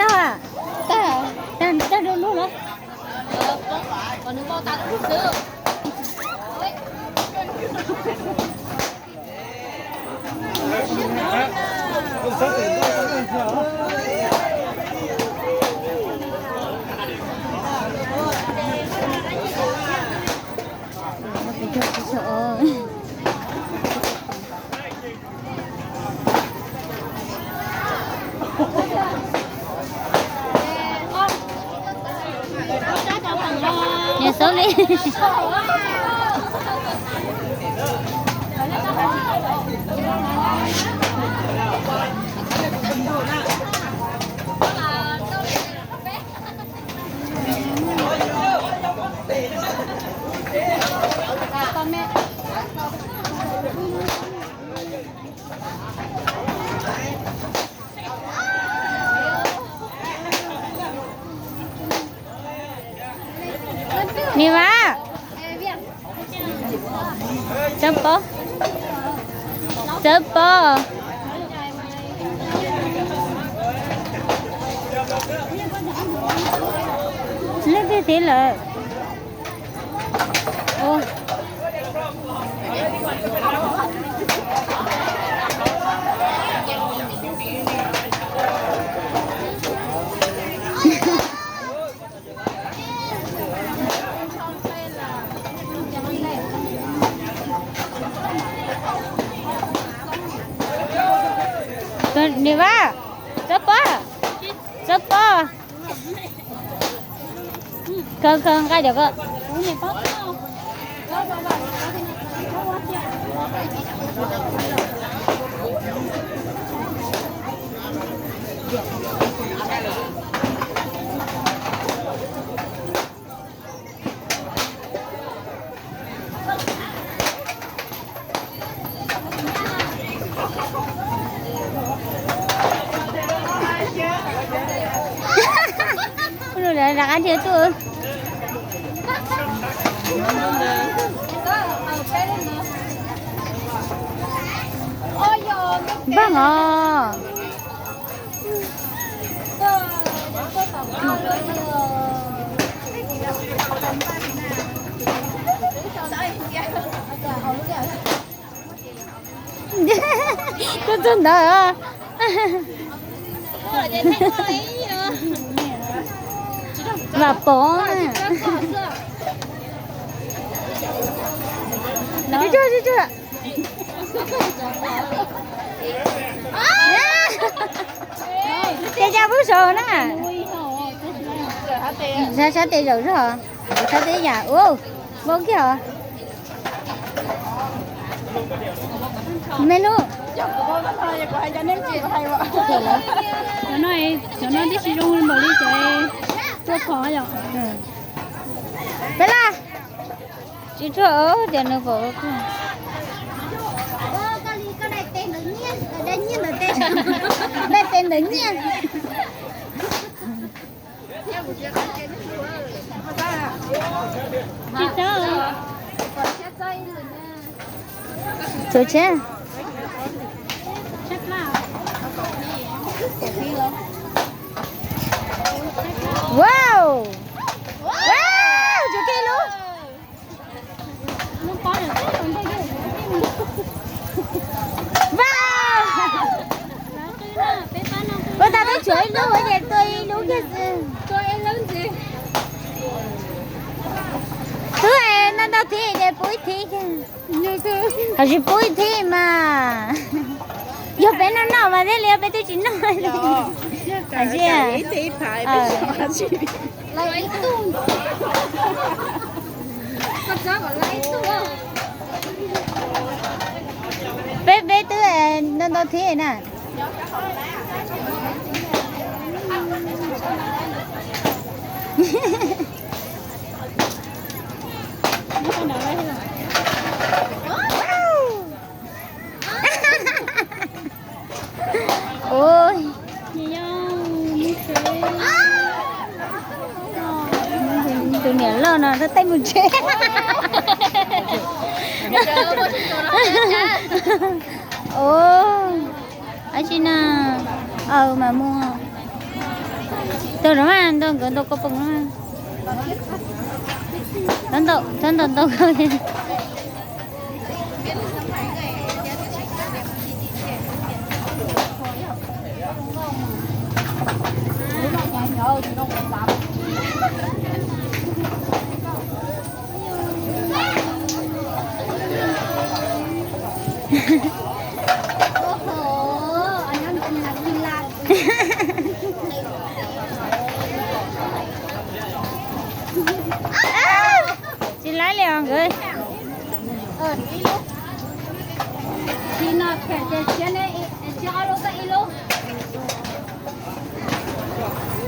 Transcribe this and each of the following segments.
Tag, tag, tag, tag lub lub los. Niam xaub li. Ni mas, txawb pob, txawb pob. Leej twg tiv lawm? Ni mas, txawb pob, txawb pob. Khaws khaws nqa cov ko. Ua rov qab dhia tuaj. Npaj os. Tuaj txog ntawd. Vam Pov. Tsuag tsuag. Cas cas pub saud na. Sab tes zaum zog, sab tes yam ua npau kiag os. Me lub. Cov no, cov no tib si zoo npaum li cov tuaj phom yom. Peb laj. Tsis tshua tias nws pom. Daim tes ntawd nyiaj. Tsis txhob. Tsuav tsheb. Wow, wow, tsuav tib lub. Wow, ua tas peb tshuav ib lub ua ces tua ib lub kiag xwb. Twb es no ntau thiab ces pub ib thib kiag. Hos tsis pub ib thib mas. Yog peb noj noj mas thiaj li, peb twb tsis noj li. Peb, peb twb ntau ntau thiab na. Tus niam loj no rau tej mus tsev. Dab tsi na? Aw, mas muaj. Tau rồi mà, ntau nkawd ntau koj pom. Tau ntau, tau ntau ntau koj. Tsis laib li os nkawd.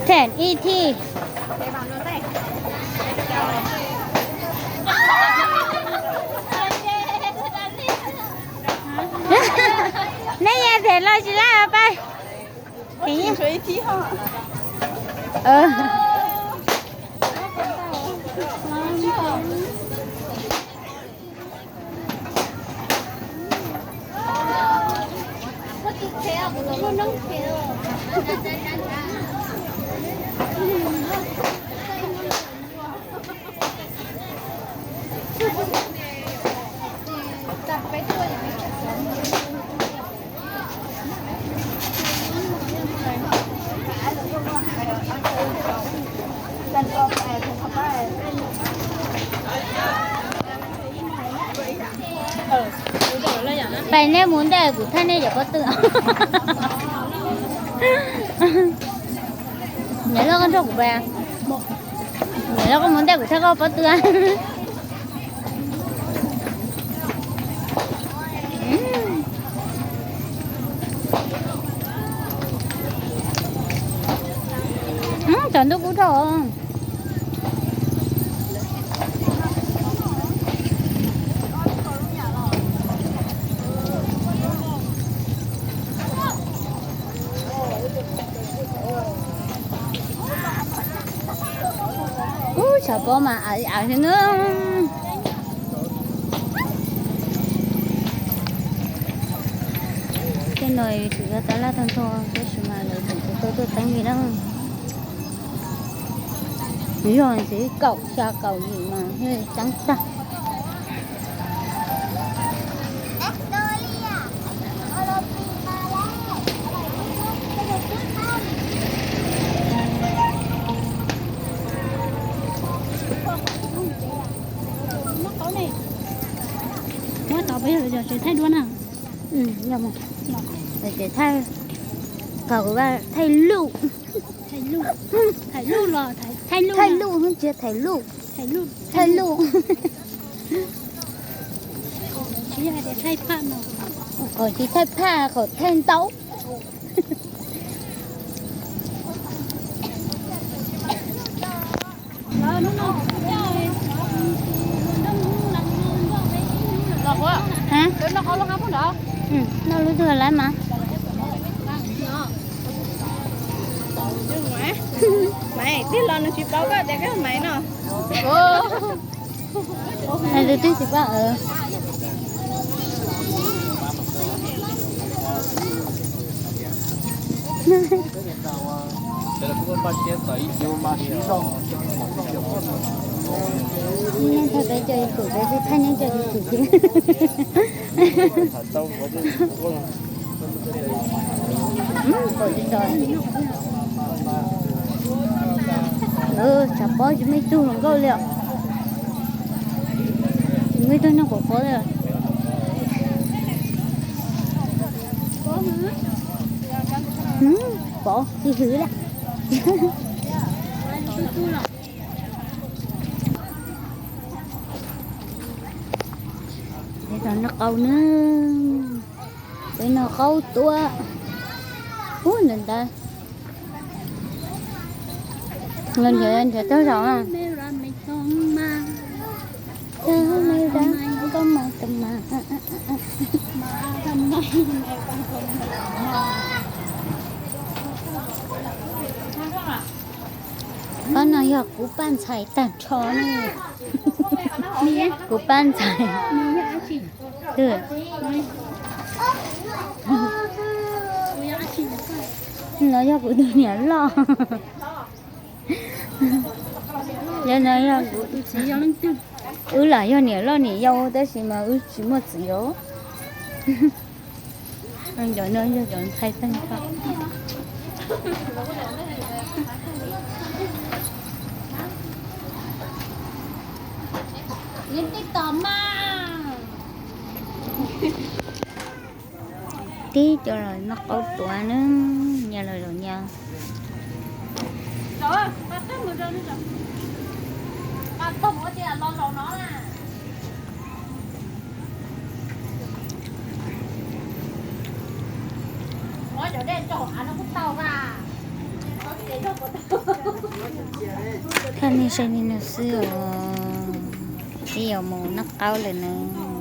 Them ib thij. Neb yeej them los tsis laib os pab. Pais neb mus ntej kuv thaij neb cov pob tw. Niam loj koj nrog kuv pais. Niam loj koj mus ntej kuv thaij koj pob tw. Cov ntuj kub dhau. Ub, tshav pob mas av av xwb na. Tej no tseem yog tab laj tag nrho tab sis mas lawv tseem tsis tau tuaj teeb li na. Yog ntxiv kaum xya kaum yim mas yeej teeb tag. Muab tau peb yog tsev thaij duab na. Yog, tsev thaij, kom kuv thaij luj. Thaij luj los thaij luj, tsis thaij luj, thaij luj. Qhov tsis thaij phaj, qhov thaij ntau. Noj lub twg lawm mas. Maiv, twb los nws tsis paub koj tias koj Maiv no. Twb tsis paub. Nej thaij peb cov ib tug, peb thaij nej cov ib tug thiab. Tshav pob tsis muaj ib tug hluas nkauj li os. Tsis muaj ib tug neeg pom pob li os. Pom tsis hwv li. Peb noj qaub na. Peb noj qaub tuaj. Ub, ntawm ntawd. Los nrhiav, nrhiav tau zaum. Qhov no yog kuv paj ntxhais tag nrho ne. Kuv paj ntxhais. No yog kuv tus niam loj. Yog no yog kuv, wb lam yog niam loj niam yau tab sis mas wb tsis muaj txiv os. Cov no yog cov ntxhais tag nrho. Tib co los noj qaub tuav na, nyias los zaum nyias. Thaj nej saib li no xwb os, twb yuav mus noj qaub lawm na.